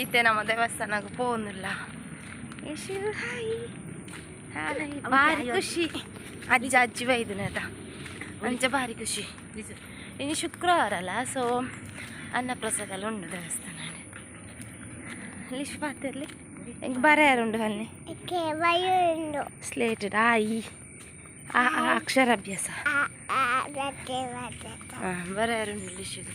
ಇತ್ತೆ ನಮ್ಮ ದೇವಸ್ಥಾನಕ್ಕೆ ಪೋನುಲ್ಲ. ಯಶು ಹಾಯ್ ಹಾಯ್, ಭಾರಿ ಖುಷಿ. ಅಜ್ಜ ಅಜ್ಜಿ ಬೈದಿನಟ ಅಂಚ ಭಾರಿ ಖುಷಿ. ಇನ್ನು ಶುಕ್ರವಾರ ಅಲ್ಲ, ಸೊ ಅನ್ನಪ್ರಸಾದ ಎಲ್ಲ ಉಂಡು ದೇವಸ್ಥಾನ. ಲಿಶ್ ಪಾತಿರ್ಲಿ ಎಂಕ್ ಬರ ಯಾರುಂಡು ಅಲ್ಲಿ ಸ್ಲೇಟೆಡ್ ಆಯಿ ಆ ಆ ಅಕ್ಷರಾಭ್ಯಾಸ ಹಾಂ ಬರ ಯಾರುಂಡು ಲಿಶುದು.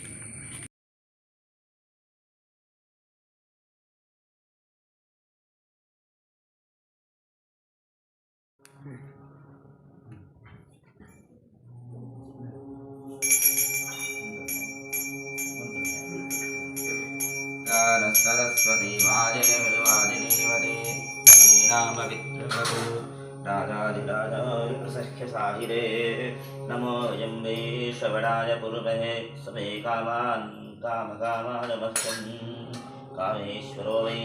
सरस्वती वाजिनीवते नामवित्रभु राजाधिराजाय प्रसह्यसाहिरे नमो यं वै श्रवणाय पुरुमहे समे कामान् कामकामाय मह्यं कामेश्वरो वै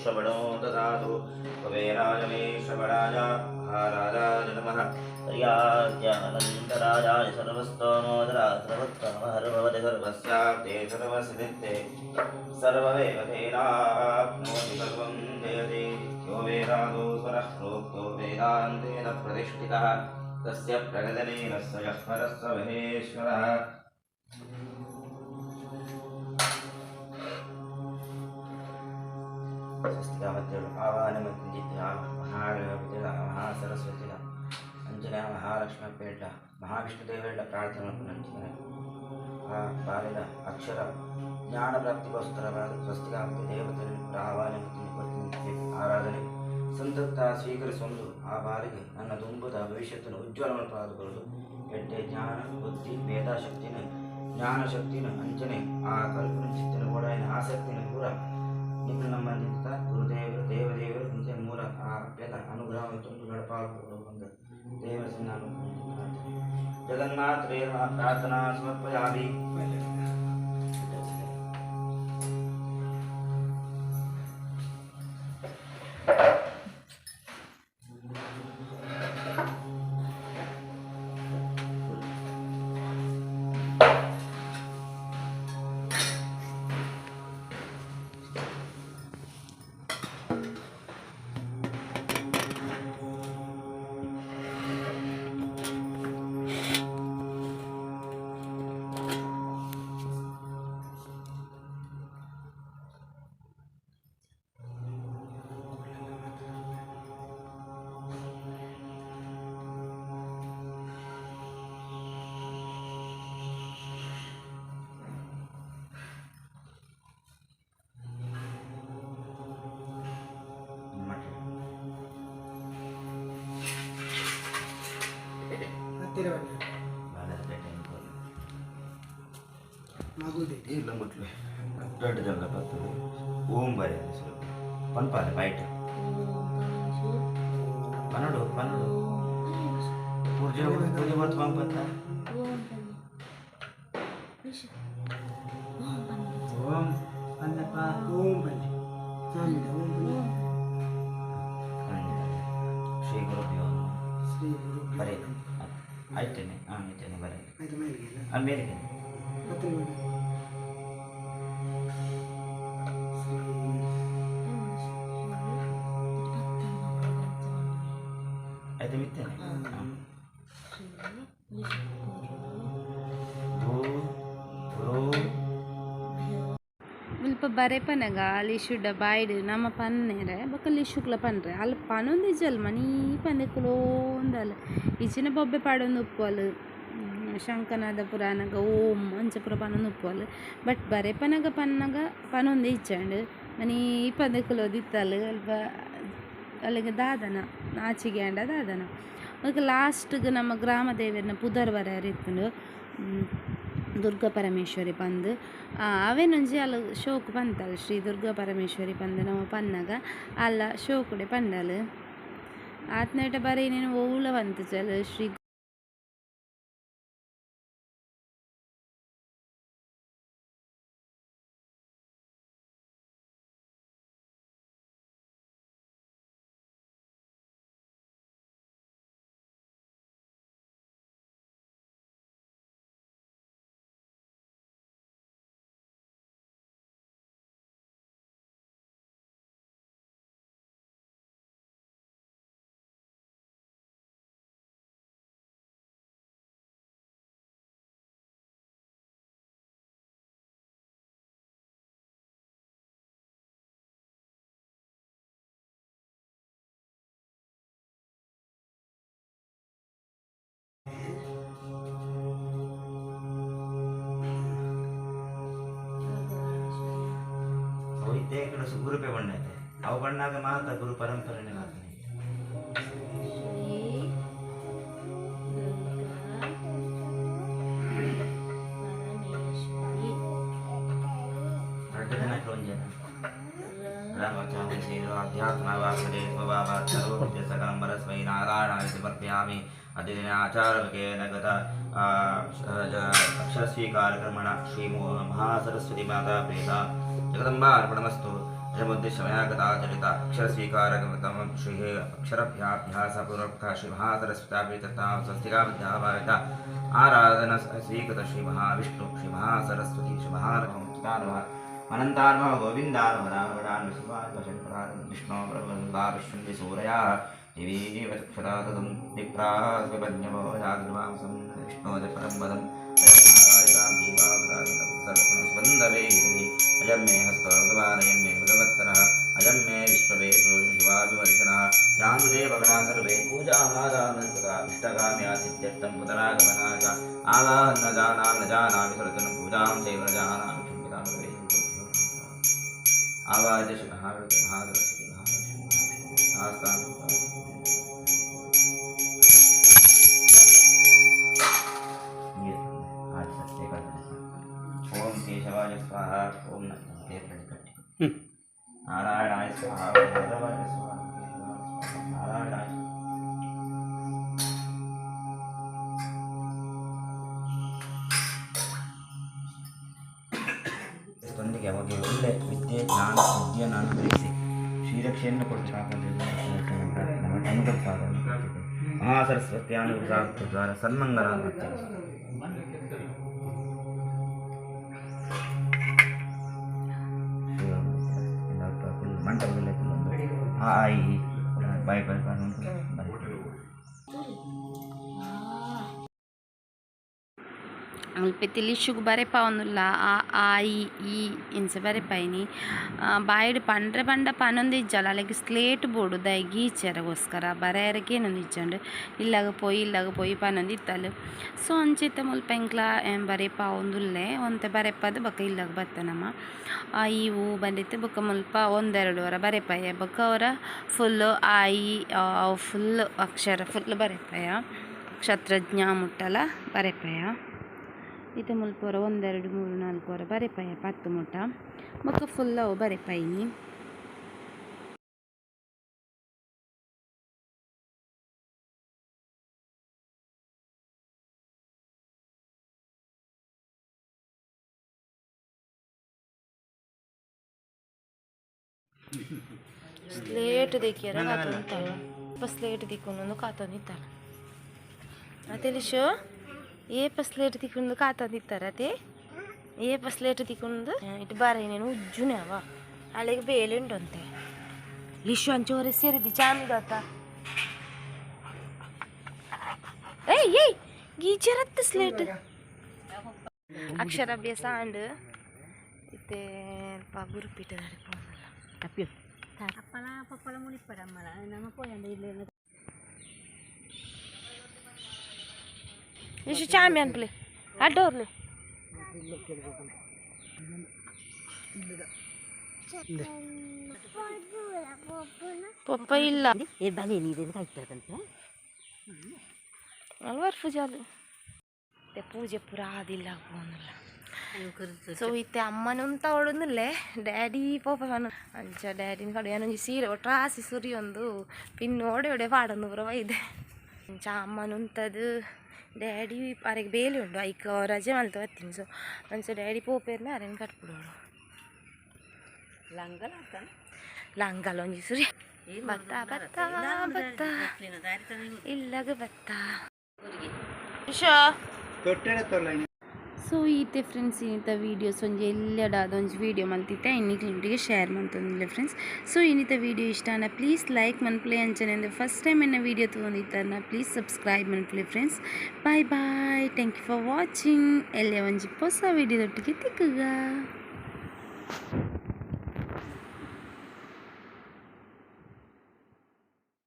श्रवणो ददातु। कुबेराय वै श्रवणाय महाराजाय नमः। पर्यात्यानन्तराजाय सर्वस्तोमोदरा सर्वोत्तमहर्भवति सर्वस्यार्थे सर्वसिद्धिर्थे सर्वमेव तेनाप्नोति सर्वं जयति। यो वेदादो स्वरः प्रोक्तो वेदान्तेन प्रतिष्ठितः तस्य प्रगदनेन स्वयः परः स महेश्वरः। ಸ್ವಸ್ತಿಕಾಮತ್ಯಳು ಆವಾಹನ ಮಹಾಗಣಪತಿಯ ಮಹಾಸರಸ್ವತಿಯ ಅಂಜನ ಮಹಾಲಕ್ಷ್ಮಿ ಪೇಟ ಮಹಾವಿಷ್ಣು ದೇವರ ಪ್ರಾರ್ಥನೆ ಅಂಚಿನ ಆ ಬಾಲ್ಯದ ಅಕ್ಷರ ಜ್ಞಾನ ಪ್ರಾಪ್ತಿಗೋಸ್ಕರವಾದ ಸ್ವಸ್ತಿಕಾಮತಿ ದೇವತೆಯನ್ನು ಆಹ್ವಾನ ಆರಾಧನೆ ಸಂತೃಪ್ತ ಸ್ವೀಕರಿಸುವುದು ಆ ಬಾಲಿಗೆ ನನ್ನ ದುಂಬದ ಭವಿಷ್ಯತ್ತನ್ನು ಉಜ್ವಲ ಬರುವುದು. ಎಡ್ಡೆ ಜ್ಞಾನ ಬುದ್ಧಿ ಮೇಧಾಶಕ್ತಿನ ಜ್ಞಾನಶಕ್ತಿನ ಅಂಚನೆ ಆ ಕಲ್ಪನೆ ಚಿತ್ತನ ಓಡಾಯಿನ ಆಸಕ್ತಿನ ಪೂರ ನಿಖಿಲ ನಮ್ಮಂದಿದ್ದ ಗುರುದೇವರು ದೇವದೇವರು ಅಂಚೆ ಮೂಲ ಆ ಅಭ್ಯದ ಅನುಗ್ರಹ ತಂದು ನಡಪಾಲು ಒಂದು ದೇವರ ಸನ್ನಿಧಾನ ಪ್ರಾರ್ಥನೆ. ಜಗನ್ಮಾತ್ರೇ ಪ್ರಾರ್ಥನಾ ಸಮರ್ಪಯಾಮಿ. ಹತ್ತಿರ ಬನ್ನಿ. ಮಗುದೇ ಇಲ್ಲ ಮುಟ್ಲು ದೊಡ್ಡ ಜನ ಬರ್ತದೆ. ಓಂ ಬರೆ ಸ್ವಲ್ಪ ಪನ್ಪಾಲೆ ಬೈಟ್ ಪನ್ನಡು ಪನ್ನಡು ಪೂಜೆ ಪೂಜೆ ಬರ್ತು ಪಂಪತ್ತ. ಓಂ ಪನ್ನಪ್ಪ ಓಂ ಬನ್ನಿ ಸ್ವಾಮಿ ಓಂ ಬನ್ನಿ. ಶ್ರೀ ಗುರುಭ್ಯೋ ನಮಃ. ಶ್ರೀ ಗುರು ಬರೆ ಆಯ್ತೇನೆ ಹಾಂ ಆಯ್ತೇನೆ ಬರೆ. ಆಯ್ತು ಮೇಲಿಗೆ ಆ ಮೇಲಿಗೆ ಮತ್ತೆ ನೋಡಿ. ಶ್ರೀ ಆಯ್ತು ಮಿತ್ತೇನೆ ಹಾಂ ಭೂ ಭ್ರೂ ಮುಲ್ಪ ಬರೆಪನಗ ಲಿಶುಡ ಬಾಯ್ಡ್ ನಮ ಪನ್ನೆರೆ ಬೊಕ ಲಿಶುಕ್ಲ ಪನ್ರೆ ಅಲ್ ಪನೊಂದಿಜ್ಜಲ್ ಮನೀ ಪಂದೆ ಕುಲೋಂದಲ್ ಇಚಿನ ಬೊಬ್ಬೆ ಪಾಡೊಂದು ಉಪ್ಪುವಲ್ ಶಂಕನಾದ ಪುರಾಣಗ ಓಂ ಅಂಚ ಪೂರ ಪನೊಂದು ಉಪ್ಪುವಲ್ ಬಟ್ ಬರೆಪನಗ ಪನ್ನಗ ಪನೊಂದು ಇಜ್ಜಂಡ್ ಮನೀ ಪಂದೆ ಕುಲೋದಿತ್ತಲ್ ಅಲ್ಪ ಅಲ್ಲಿಗೆ ದಾದನ ನಾಚಿಗೆ ಆಂಡ ದಾದನ. ಬೊಕ ಲಾಸ್ಟ್ಗ್ ನಮ್ಮ ಗ್ರಾಮ ದೇವೆರ್ನ ಪುದರ್ ಬರೆಯರೆ ಇತ್ತುಂಡು ದುರ್ಗಾ ಪರಮೇಶ್ವರಿ ಪಂದ್ ಅವೆನೊಂಜಿ ಅಲ್ ಶೋಕು ಪಂತಲ್ ಶ್ರೀ ದುರ್ಗಾ ಪರಮೇಶ್ವರಿ ಪಂದ್ ನಮ ಪನ್ನಗ ಅಲ್ಲ ಶೋಕುಡೆ ಪಂಡಲ್ ಆತ್ನೇಟ ಬರೆಯಿನೇನು ಒವ್ಲ ಪಂತುಜಲ್ ಶ್ರೀ ಇದೇ ಕಡೆ ಗುರುಪೆ ಬಣ್ಣ ಐತೆ ಅವು ಬಣ್ಣಾಗ ಮಾತ್ರ ಗುರು ಪರಂಪರೆನೇ ಮಾತ್ರ. ರಡ್ಡು ದಿನಕ್ಕೆ ಒಂಜನ ಅಧ್ಯಾತ್ಮವಾಸುದೇವ ನಾರಾಯಣಾಯ ಸಮರ್ಪಯಾಮಿ. ಅದಿನ ಆಚಾರವಿಕೇನ ಗತ ಅಕ್ಷರಸ್ವೀಕಾರಕರ್ಮಣ ಶ್ರೀ ಮಹಾಸರಸ್ವತಿ ಮಾತಾ ಪ್ರೇತ ಜಗದಂಬಾ ಅರ್ಪಣಮಸ್ತು. ಯಮುದ್ದೇಶಮಯಾಗತಾಚರಿತ ಅಕ್ಷರಸ್ವೀಕಾರಕೃತಂ ಶ್ರೀ ಅಕ್ಷರಭ್ಯಾಭ್ಯಾಸಪೂರ್ವಕ ಶ್ರೀ ಮಹಾಸರಸ್ವತಾಪೀತತಾ ಸ್ವಸ್ತಿಕಾ ವಿದ್ಯಾಭಾವಿತ ಆರಾಧನ ಸ್ವೀಕೃತ ಶ್ರೀ ಮಹಾವಿಷ್ಣು ಶ್ರೀ ಮಹಾಸರಸ್ವತಿ ಶ್ರೀ ಮಹಾಲಕ್ಷ್ಮೀ ಅನಂತಾನ್ಮ ಗೋವಿಂದಾನ್ಮ ರಾಮರಾಮ ಶಿವಾಯ ಶಂಕರಾಯ ವಿಷ್ಣು ಬ್ರಹ್ಮ ವಿಷ್ಣು ಸೂರ್ಯಾ ದೇವೀವ ಚಕ್ಷುರಾತದಂ ವಿಪ್ರಾಸ್ಪನ್ಯವೋ ಜಾಗೃವಾಂಸಂ ವಿಷ್ಣೋಜ ಪರಂ ಪದಂ ಸ್ಪಂದವೇ ಅಯಂ ಮೇ ಹಸ್ತೋ ಭಗವಾನಯಂ ಮೇ ಭಗವತ್ತರಃ ಅಯಂ ಮೇ ವಿಶ್ವವೇ ಶಿವಾಭಿಮರ್ಶನಃ ಯಾನುದೇವಗಣಾ ಸರ್ವೇ ಪೂಜಾಮಾದಾನಂತದ ಇಷ್ಟಕಾಮ್ಯಾತಿಥ್ಯರ್ಥಂ ಪುನರಾಗಮನಾಯ ಆವಾಹನ ಜಾನಾಮಿ ನ ಜಾನಾಮಿ ಸರಚनं ಪೂಜಾಂ ಚೈವ ನ ಜಾನಾಮಿ ಕ್ಷಮ್ಯತಾಂ ಆವಾಜ ಶ್ರೀ ಮಹಾಗಣಪತಿ ಮಹಾಸರಸ್ವತಿ ಮಹಾಲಕ್ಷ್ಮಿ ಮಹಾಸ್ಥಾನ. ಓಂ ಕೇಶವಾಯ ಸ್ವಾಹ ಓಂ ನಾರಾಯಣಾಯ ಸ್ವಾಹ ಮಾಧವಾಯ ಸ್ವಾಹ ನಾರಾಯಣಾಯ. ತೊಂದಿಗೆ ಅವಾಗ ಒಳ್ಳೆ ವಿದ್ಯೆ ಜ್ಞಾನ ವಿದ್ಯೆಯನ್ನು ಅನುಗ್ರಹಿಸಿ ಶ್ರೀರಕ್ಷೆಯನ್ನು ಕೊಟ್ಟು ಅನುಗ್ರಹ ಮಹಾಸರಸ್ವತಿ ಅನುಗ್ರಹ ದ್ವಾರ ಸನ್ಮಂಗಲ. ಮಂಟಪದಲ್ಲಿ ಒಂದು ಆ ಆ ಇ ಈ ಬಾಯ್ ಬಾಯ್ ಬಾಯ್ ಬಾಯ್. ಅಲ್ಪ ಲಿಶುಗು ಬರೆಪಾವೊಂದುಲ್ಲ ಆ ಆ ಇ ಈ ಇಂಚ ಬರೆಪಾಯಿನಿ. ಬಾಯಿಡ್ ಪಂಡ್ರೆ ಪಂಡ ಪನೊಂದು ಇಜ್ಜಾಲ ಅಲೆಗ್ ಸ್ಲೇಟ್ ಬೋಡು ದಾಯೆ ಗೀಚೆರೆಗೋಸ್ಕರ ಬರೆಯರೆಗೆ ಏನೊಂದು ಇಜ್ಜಂಡ್ ಇಲ್ಲಾಗ ಪೋಯಿ ಇಲ್ಲಾಗ ಪೋಯಿ ಪನೊಂದು ಇತ್ತಲ್. ಸೊ ಅಂಚ ಇತ್ತೆ ಮುಲ್ಪ ಎಂಕ್ಲ ಬರೆಪಾವೊಂದುಲ್ಲೆ ಒಂತೆ ಬರೆಪದ್ ಬೊಕ ಇಲ್ಲಾಗ ಬತ್ತ ನಮ ಆ ಇ ಊ ಬಂದಿತ್ತು. ಬೊಕ ಮುಲ್ಪ ಒಂದೆರಡು ವರ ಬರೆಪಾಯ ಬೊಕ ಅವರ ಫುಲ್ ಆ ಇ ಅವು ಫುಲ್ ಅಕ್ಷರ ಫುಲ್ ಬರೆಪಾಯ ಕ್ಷತ್ರಜ್ಞ ಮುಟ್ಟಲ ಬರೆಪಾಯ. ಇತ್ತೆ ಮುಲ್ಪ ಒರ ಒಂದೆರಡು ಮೂರು ನಾಲ್ಕು ವರ ಬರೆಪಾಯ ಪತ್ತು ಮುಟ್ಟ ಬೊಕ ಫುಲ್ ಅವು ಬರೆಪಾಯಿನಿ. ಸ್ಲೇಟ್ ದೇಕಿಯರ ಕಾತೊಂದಿತ್ತಾಳ ಸ್ಲೇಟ್ ದಿಕ್ಕೊಂದು ಕಾತೊಂದಿತ್ತಾಳ ಅತೆ ಲಿಶು ಏಪ ಸ್ಲೇಟ್ ತಿಕ್ಕೊಂಡು ಕಾತೊಂದಿತ್ತಾರೆ ಅತೆ ಏಪ ಸ್ಲೇಟ್ ತಿಕ್ಕೊಂಡು ಇಟ್ಟು ಬಾರ ನೇನು ಉಜ್ಜುನೆ ಅವ ಅಳೆಗೆ ಬೇಲೆ ಉಂಟಂತೆ ಲಿಶು ಅಂಚೋರೆ ಸೇರಿದ್ದಿ ಚಾಮಿದಾತ. ಏಯ್ ಏಯ್ ಗೀಚರತ್ತ ಸ್ಲೇಟ್. ಅಕ್ಷರಾಭ್ಯಾಸ ಆಂಡ್ ಇತ್ತೆ ಅಲ್ಪ ಗುರುಪೀಠ ತಪ್ಪಿಯೋ. ಲಿಶು ಚಾಮಿ ಅನ್ಪ್ಲೆ ಅಡ್ಡೋರ್ಲಿ. ಪಪ್ಪ ಇಲ್ಲ. ಅಲ್ವಾರ್ ಪೂಜೆ ಇತ್ತೆ ಪೂಜೆ ಪೂರ ಆದಿಲ್ಲ ಪೋನುಲ್ಲ. ಸೊ ಇತ್ತೆ ಅಮ್ಮನ ಅವಳೊಂದುಲ್ಲೆ ಡ್ಯಾಡಿ ಪೋಪ ಅಂಚ ಡ್ಯಾಡಿನ ಕಡೆ ಏನೊಂಜಿ ಸೀರೆ ಒಟ್ರಾಸಿ ಸುರಿಯೊಂದು ಪಿನ್ ಓಡೆ ಓಡೆ ಪಾಡೊಂದು ಪೂರ ಬೈದೆ. ಅಂಚ ಅಮ್ಮನ ಉಂತದು ಡ್ಯಾಡಿ ಅರೆಗ್ ಬೇಲೆ ಉಂಡು ಐಕ್ ರಜೆ ಮಲ್ತ್ ಬತ್ತೀನಿ. ಸೊ ಅಂಚ ಡ್ಯಾಡಿ ಪೋಪೆರ್ನ ಅರೆನ್ ಕಟ್ಬಿಡೋಡು ಲಂಗಲ ಒಂಜಿ ಸುರಿ ಬತ್ತ ಬತ್ತ ಬತ್ತ ಇಲ್ಲಗ ಬತ್ತ. ಸೊ ಈತೆ ಫ್ರೆಂಡ್ಸ್ ಇನ್ನಿತ ವೀಡಿಯೋಸ್ ಒಂಜಿ ಎಲ್ಲೆಡಾದ ಒಂಜಿ ವೀಡಿಯೋ ಮಲ್ತಿತ್ತೆ ಇನ್ನಿಕ್ಲೊಟ್ಟಿಗೆ ಶೇರ್ ಮಂತೊಂದುಲ್ಲೆ ಫ್ರೆಂಡ್ಸ್. ಸೊ ಇನ್ನಿತ ವೀಡಿಯೋ ಇಷ್ಟ ಆಂಡ ಪ್ಲೀಸ್ ಲೈಕ್ ಮನ್ಪುಲೆ. ಅಂಚನೆ ಫಸ್ಟ್ ಟೈಮ್ ಎನ್ನ ವೀಡಿಯೋ ತೂವೊಂದಿತ್ತರ್ನ ಪ್ಲೀಸ್ ಸಬ್ಸ್ಕ್ರೈಬ್ ಮನ್ಪುಲೆ friends. Bye bye, thank you for watching. ಎಲ್ಲೆ ಒಂಜಿ ಪೊಸ ವೀಡಿಯೋದೊಟ್ಟಿಗೆ ತಿಕ್ಕುಗ.